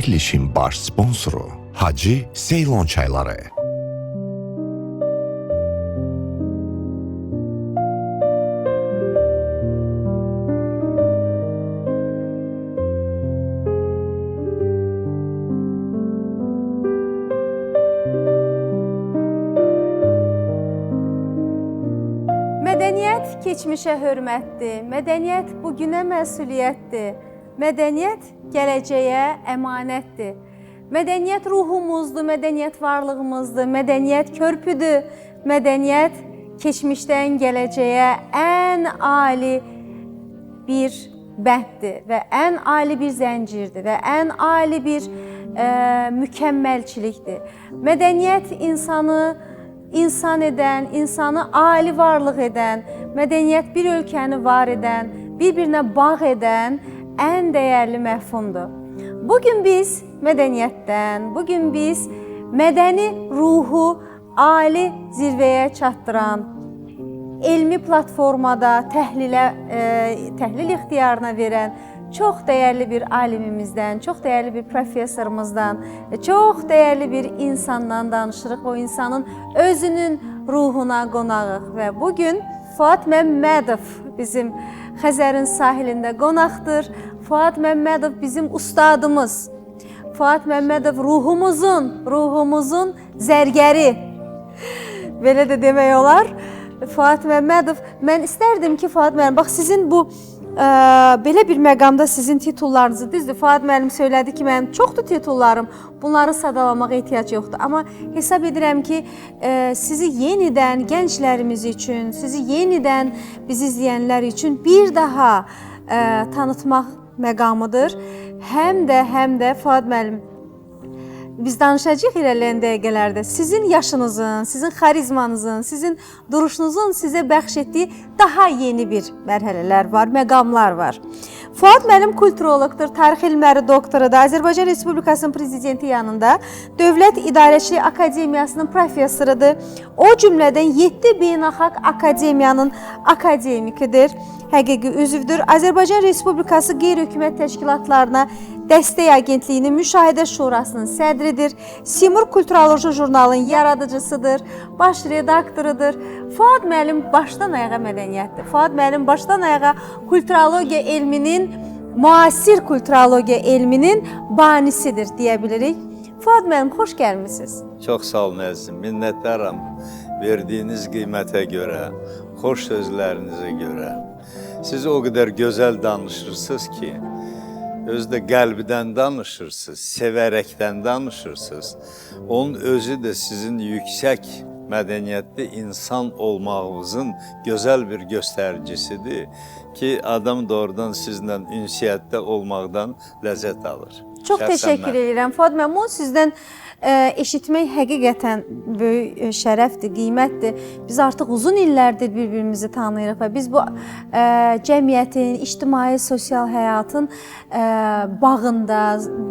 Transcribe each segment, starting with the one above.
Verilişin baş sponsoru Hacı Seylon çayları. Mədəniyyət keçmişə hörmətdir, mədəniyyət bugünə məsuliyyətdir, mədəniyyət gələcəyə əmanətdir. Mədəniyyət ruhumuzdur, mədəniyyət varlığımızdır, mədəniyyət körpüdür, mədəniyyət keçmişdən gələcəyə ən ali bir bənddir və ən ali bir zəncirdir və ən ali bir mükəmməlçilikdir. Mədəniyyət insanı insan edən, insanı ali varlıq edən, mədəniyyət bir ölkəni var edən, bir-birinə bağ edən ən dəyərli məfhumdur. Bugün biz mədəniyyətdən, bugün biz mədəni ruhu ali zirvəyə çatdıran, elmi platformada təhlil ixtiyarına verən çox dəyərli bir alimimizdən, çox dəyərli bir professorumuzdan, çox dəyərli bir insandan danışırıq. O insanın özünün ruhuna qonağıq və bugün Fuad Məmmədov bizim Xəzərin sahilində qonaqdır. Fuad Məmmədov bizim ustadımız. Fuad Məmmədov ruhumuzun zərgəri. Belə də demək olar. Fuad Məmmədov, mən istərdim ki, Fuad müəllim, bax sizin bu belə bir məqamda sizin titullarınızı, düzdür, Fuad müəllim söylədi ki, mənim çoxdur titullarım, bunları sadalamağa ehtiyac yoxdur. Amma hesab edirəm ki, sizi yenidən gənclərimiz üçün, sizi yenidən bizi izləyənlər üçün bir daha tanıtmaq məqamıdır. Həm də Fuad müəllim, biz danışacağıq irəliləyən dəqiqələrdə. Sizin yaşınızın, sizin xarizmanızın, sizin duruşunuzun sizə bəxş etdiyi daha yeni bir mərhələlər var, məqamlar var. Fuad müəllim kulturoloqdur, tarix elmləri doktorudur, Azərbaycan Respublikasının prezidenti yanında Dövlət İdarəçilik Akademiyasının professorudur. O cümlədən 7 beynəlxalq akademiyanın akademikidir, həqiqi üzvdür. Azərbaycan Respublikası qeyri-hökumət təşkilatlarına Dəstək Agentliyinin Müşahidə Şurasının sədridir. Simurq Kulturoloji jurnalının yaradıcısıdır, baş redaktorudur. Fuad müəllim başdan ayağa mədəniyyətdir. Fuad müəllim başdan ayağa kulturologiya elminin, müasir kulturologiya elminin banisidir deyə bilirik. Fuad müəllim, xoş gəlmisiniz. Çox sağ olun əzizim, minnətdaram verdiyiniz qiymətə görə, xoş sözlərinizə görə. Siz o qədər gözəl danışırsınız ki, özü də qəlbdən danışırsınız, sevərəkdən danışırsınız. Onun özü də sizin yüksək mədəniyyətli insan olmağınızın gözəl bir göstəricisidir ki, adam doğrudan sizinlə ünsiyyətdə olmaqdan ləzzət alır. Çox təşəkkür edirəm. Fuad müəllim, bunu sizdən eşitmək həqiqətən böyük şərəfdir, qiymətdir. Biz artıq uzun illərdir bir-birimizi tanıyırıq və biz bu cəmiyyətin, ictimai, sosial həyatın bağında,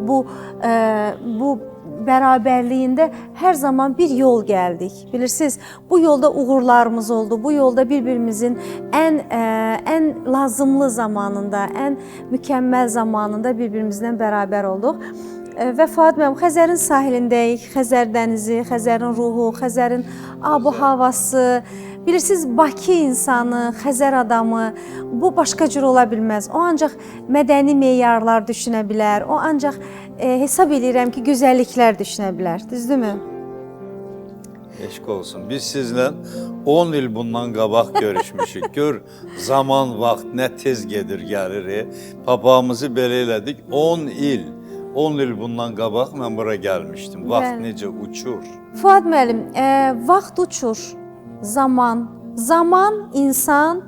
bu bərabərliyində hər zaman bir yol gəldik. Bilirsiniz, bu yolda uğurlarımız oldu. Bu yolda bir-birimizin ən lazımlı zamanında, ən mükəmməl zamanında bir-birimizlə bərabər olduq. Və Fuad müəllim, Xəzərin sahilindəyik. Xəzər dənizi, Xəzərin ruhu, Xəzərin abu-havası. Bilirsiniz, Bakı insanı, Xəzər adamı bu başqa cür ola bilməz. O ancaq mədəni meyarlar düşünə bilər. O ancaq hesab edirəm ki, gözəlliklər düşünə bilər. Düzdürmü? Eşq olsun. Biz sizlə 10 il bundan qabaq görüşmüşük. Gör, zaman, vaxt nə tez gedir, gəlir. Papağımızı belə elədik. 10 il. 10 il bundan qabaq mən bura gəlmişdim. Vaxt bəli necə uçur. Fuad müəllim, vaxt uçur. Zaman, zaman, insan,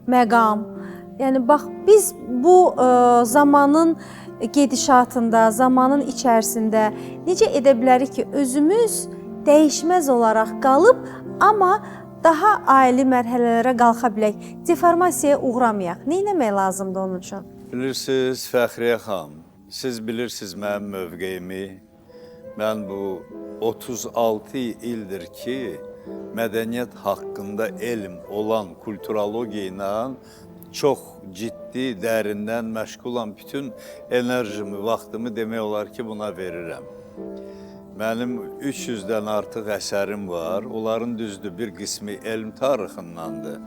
məqam. Yəni bax, biz bu zamanın gedişatında, zamanın içərisində necə edə bilərik ki, özümüz dəyişməz olaraq qalıb, amma daha ali mərhələlərə qalxa bilək, deformasiyaya uğramayaq. Nə etmək lazımdır onun üçün? Bilirsiniz, Fəxriyə xanım, siz bilirsiniz mənim mövqeyimi. Mən bu 36 ildir ki, mədəniyyət haqqında elm olan kulturologiya ilə Çox ciddi, dərindən məşğulam. Bütün enerjimi, vaxtımı demək olar ki, buna verirəm. Mənim 300-dən artıq əsərim var. Onların düzdür, bir qismi elm tarixindandır.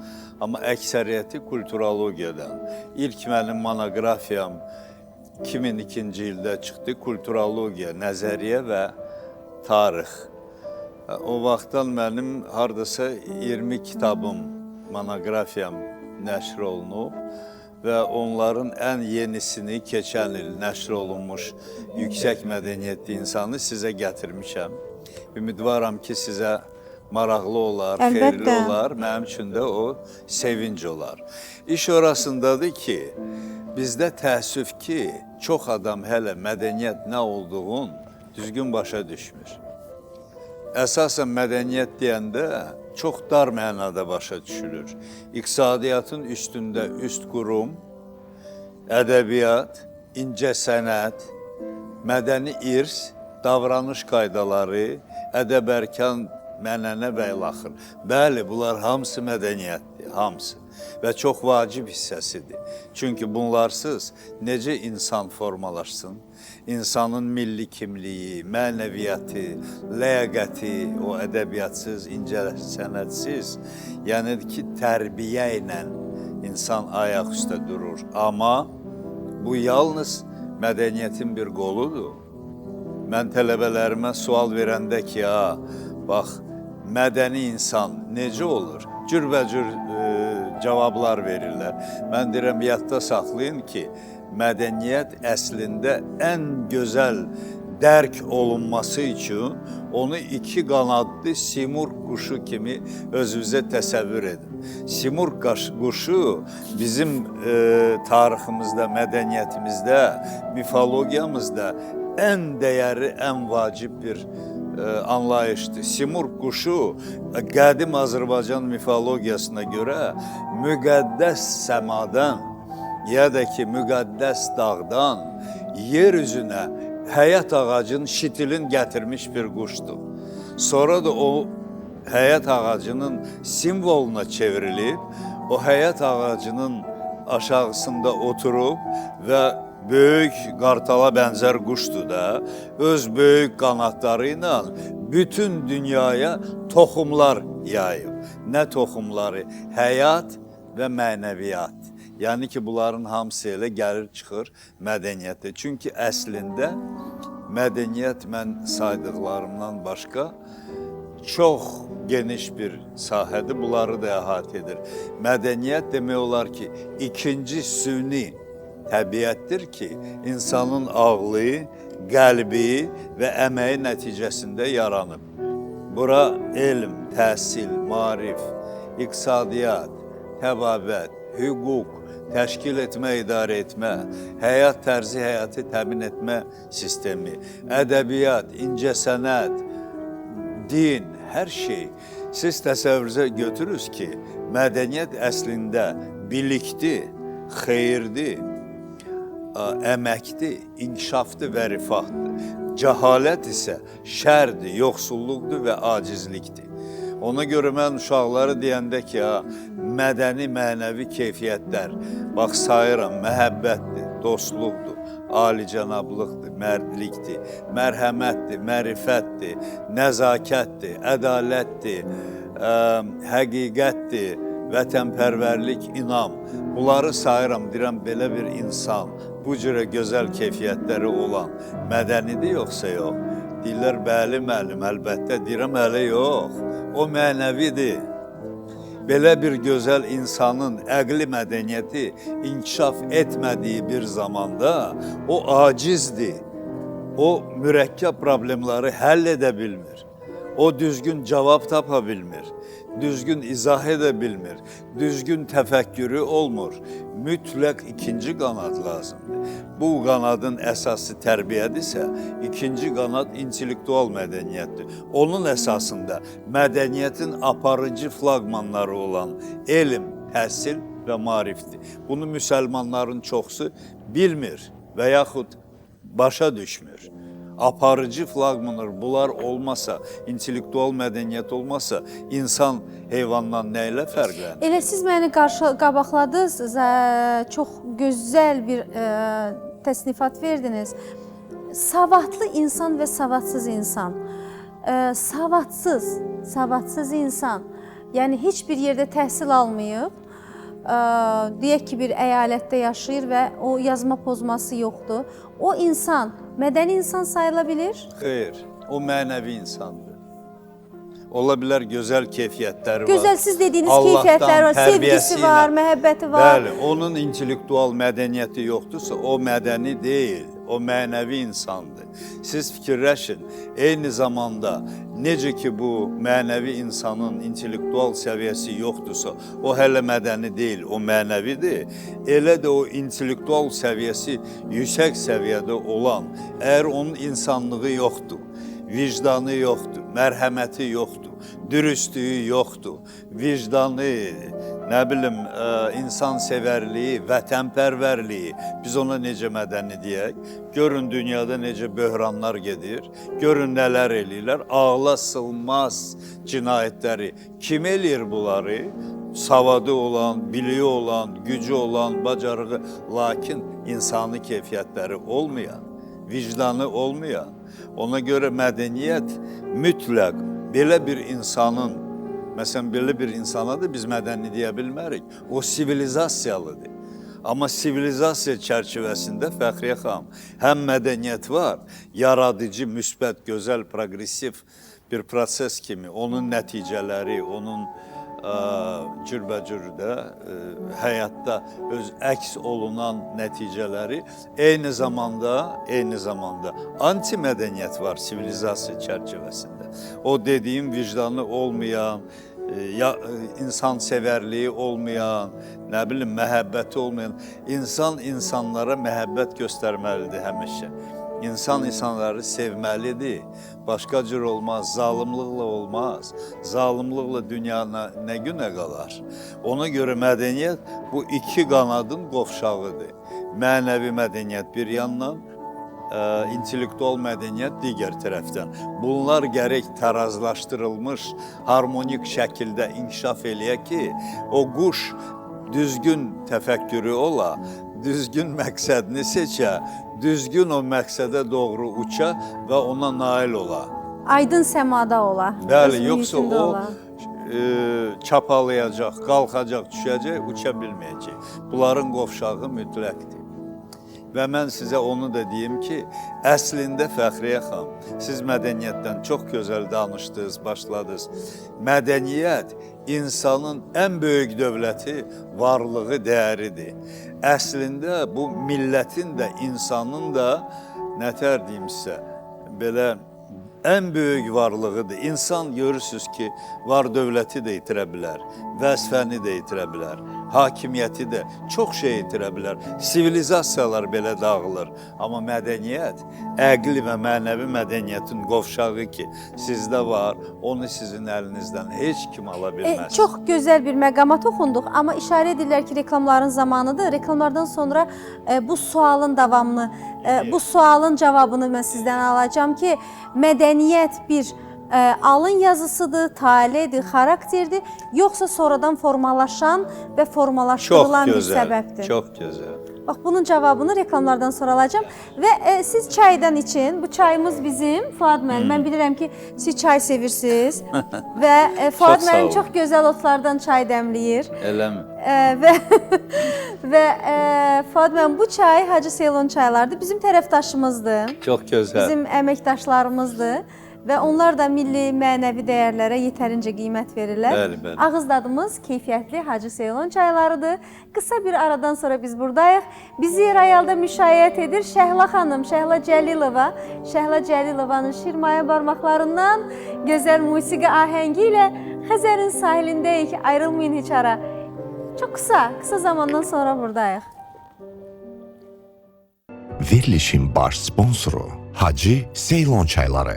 Amma əksəriyyəti kulturologiyadan. İlk mənim monoqrafiyam 2002-ci ildə çıxdı. Kulturologiya, nəzəriyyə və tarix. O vaxtdan mənim hardasa 20 kitabım, monoqrafiyam nəşr olunub və onların ən yenisini keçən il nəşr olunmuş yüksək mədəniyyətli insanı sizə gətirmişəm. Ümidvaram ki, sizə maraqlı olar, Əlbəttə. xeyirli olar, mənim üçün də o sevinc olar. İş orasındadır ki, bizdə təəssüf ki, çox adam hələ mədəniyyət nə olduğunu düzgün başa düşmür. Əsasən mədəniyyət deyəndə çox dar mənada başa düşülür. İqtisadiyyatın üstündə üst qurum, ədəbiyyat, incə sənət, mədəni irs, davranış qaydaları, ədəb-ərkan, mənənə və ilaxır. Bəli, bunlar hamısı mədəniyyətdir, hamısı. Və çox vacib hissəsidir. Çünki bunlarsız necə insan formalaşsın? İnsanın milli kimliyi, mənəviyyatı, ləyaqəti, o ədəbiyyatsız, incə sənətsiz, yəni ki, tərbiyə ilə insan ayaq üstə durur. Amma bu yalnız mədəniyyətin bir qoludur. Mən tələbələrimə sual verəndə ki, ha, bax, mədəni insan necə olur? Cürbəcür cavablar verirlər. Mən deyirəm, yadda saxlayın ki, mədəniyyət əslində ən gözəl dərk olunması üçün onu iki qanadlı simurq quşu kimi özünüzə təsəvvür edin. Simurq quşu bizim tariximizdə, mədəniyyətimizdə, mifologiyamızda ən dəyərli, ən vacib bir anlayışdır. Simurq quşu qədim Azərbaycan mifologiyasına görə müqəddəs səmadan ya da ki müqəddəs dağdan yer üzünə həyat ağacının şitilin gətirmiş bir quşdur. Sonra da o həyat ağacının simvoluna çevrilib, o həyat ağacının aşağısında oturub və böyük qartala bənzər quşdur da, öz böyük qanadları ilə bütün dünyaya toxumlar yayıb. Nə toxumları? Həyat və mənəviyyat. Yəni ki, bunların hamısı elə gəlir çıxır mədəniyyətə. Çünki əslində mədəniyyət mən saydıqlarımdan başqa çox geniş bir sahədir, bunları da əhatə edir. Mədəniyyət demək olar ki, ikinci süni təbiətdir ki, insanın ağlı, qəlbi və əməyi nəticəsində yaranıb. Bura elm, təhsil, maarif, iqtisadiyyat, təbabət, hüquq, təşkil etmə, idarə etmə, həyat tərzi, həyatı təmin etmə sistemi, ədəbiyyat, incəsənət, din, hər şey. Siz təsəvvürünüzə götürürüz ki, mədəniyyət əslində bilikdir, xeyirdir, əməkdir, inkişafdır və rifahdır. Cəhalət isə şərdir, yoxsulluqdur və acizlikdir. Ona görə mən uşaqları deyəndə ki, ha, mədəni, mənəvi keyfiyyətlər, bax sayıram, məhəbbətdir, dostluqdur, alicənablıqdır, mərdlikdir, mərhəmətdir, mərifətdir, nəzakətdir, ədalətdir, həqiqətdir, vətənpərvərlik, inam. Bunları sayıram, deyirəm, belə bir insan, bu cürə gözəl keyfiyyətləri olan mədənidir yoxsa yox? Deyirlər, bəli müəllim, əlbəttə, deyirəm, hələ yox, o mənəvidir. Belə bir gözəl insanın əqli mədəniyyəti inkişaf etmədiyi bir zamanda o acizdir, o mürəkkəb problemləri həll edə bilmir, o düzgün cavab tapa bilmir, düzgün izah edə bilmir, düzgün təfəkkürü olmur. Mütləq ikinci qanad lazımdır. Bu qanadın əsası tərbiyədirsə, ikinci qanad intellektual mədəniyyətdir. Onun əsasında mədəniyyətin aparıcı flaqmanları olan elm, təhsil və maarifdir. Bunu müsəlmanların çoxsu bilmir və yaxud başa düşmür. Aparıcı flaqmanlar bunlar olmasa, intellektual mədəniyyət olmasa, insan heyvandan nə ilə fərqlənir? Elə siz məni qabaqladınız, çox gözəl bir təsnifat verdiniz. Savadlı insan və savadsız insan. Savadsız insan, yəni heç bir yerdə təhsil almayıb, deyək ki, bir əyalətdə yaşayır və o yazma pozması yoxdur. O insan mədəni insan sayıla bilir? Xeyr, o mənəvi insandır. Ola bilər gözəl keyfiyyətləri var. Gözəl, siz dediyiniz Allahdan keyfiyyətlər var, sevgisi tərbiyəsi var, ilə. məhəbbəti var. Bəli, onun intellektual mədəniyyəti yoxdursa, o mədəni deyil, o mənəvi insandır. Siz fikirləşin, eyni zamanda necə ki bu mənəvi insanın intellektual səviyyəsi yoxdursa, o hələ mədəni deyil, o mənəvidir. Elə də o intellektual səviyyəsi yüksək səviyyədə olan, əgər onun insanlığı yoxdur, vicdanı yoxdur, mərhəməti yoxdur, dürüstlüyü yoxdur, vicdanı, nə bilim, insansevərliyi, vətənpərvərliyi, biz ona necə mədəni deyək? Görün dünyada necə böhranlar gedir, görün nələr eləyirlər, ağla sığmaz cinayətləri. Kim eləyir bunları? Savadı olan, biliyi olan, gücü olan, bacarığı, lakin insani keyfiyyətləri olmayan, vicdanı olmayan. Ona görə mədəniyyət mütləq belə bir insanın, məsələn, belə bir insana da biz mədəni deyə bilmərik. O sivilizasiyalıdır. Amma sivilizasiya çərçivəsində Fəxriyə xanım, həm mədəniyyət var, yaradıcı, müsbət, gözəl, progressiv bir proses kimi, onun nəticələri, onun cürbəcür də həyatda öz əks olunan nəticələri, eyni zamanda anti-mədəniyyət var sivilizasiya çərçivəsində. O dediyim vicdanı olmayan, insansevərliyi olmayan, nə bilim, məhəbbəti olmayan, insan insanlara məhəbbət göstərməlidir həmişə. İnsan insanları sevməlidir. Başqa cür olmaz, zalimlıqla olmaz. Zalimlıqla dünya nə günə qalar? Ona görə mədəniyyət bu iki qanadın qovşağıdır. Mənəvi mədəniyyət bir yandan, intellektual mədəniyyət digər tərəfdən. Bunlar gərək tərazlaşdırılmış, harmonik şəkildə inkişaf eləyə ki, o quş düzgün təfəkkürü ola, düzgün məqsədini seçə, düzgün o məqsədə doğru uça və ona nail ola. Aydın səmada ola. Bəli, yoxsa o çapalayacaq, qalxacaq, düşəcək, uça bilməyəcək. Bunların qovşağı mütləqdir. Və mən sizə onu da deyim ki, əslində Fəxriyə xanım, siz mədəniyyətdən çox gözəl danışdınız, başladınız. Mədəniyyət insanın ən böyük dövləti, varlığı, dəyəridir. Əslində bu millətin də, insanın da, nətər deyim sizə, belə ən böyük varlığıdır. İnsan görürsünüz ki, var dövləti də itirə bilər, vəzifəni də itirə bilər, hakimiyyəti də, çox şey itirə bilər. Sivilizasiyalar belə dağılır. Amma mədəniyyət, əqli və mənəvi mədəniyyətin qovşağı ki, sizdə var, onu sizin əlinizdən heç kim ala bilməz. Çox gözəl bir məqama toxunduq, amma işarə edirlər ki, reklamların zamanıdır. Reklamlardan sonra bu sualın davamını, bu sualın cavabını mən sizdən alacağam ki, mədəniyyət bir alın yazısıdır, taledir, xarakterdir, yoxsa sonradan formalaşan və formalaşdırılan bir səbəbdir? Çox gözəl. Bax, bunun cavabını reklamlardan sonra alacağam. Və siz çaydan için, bu çayımız bizim, Fuad müəllim, mən bilirəm ki, siz çay sevirsiniz. Və Fuad müəllim çox gözəl otlardan çay dəmləyir. Eləmi? Və Fuad müəllim, bu çay Hacı Seylon çaylarıdır. Bizim tərəfdaşımızdır. Çox gözəl. Bizim əməkdaşlarımızdır. Və onlar da milli mənəvi dəyərlərə yetərincə qiymət verirlər. Bəli, bəli. Ağız dadımız keyfiyyətli Hacı Seylon çaylarıdır. Qısa bir aradan sonra biz buradayıq. Bizi rayalda müşayiət edir Şəhla xanım, Şəhla Cəlilova. Şəhla Cəlilovanın şirmaya barmaqlarından gözəl musiqi ahəngi ilə Xəzərin sahilindəyik. Ayrılmayın heç ara. Çox qısa zamandan sonra buradayıq. Verilişin baş sponsoru Hacı Seylon çayları.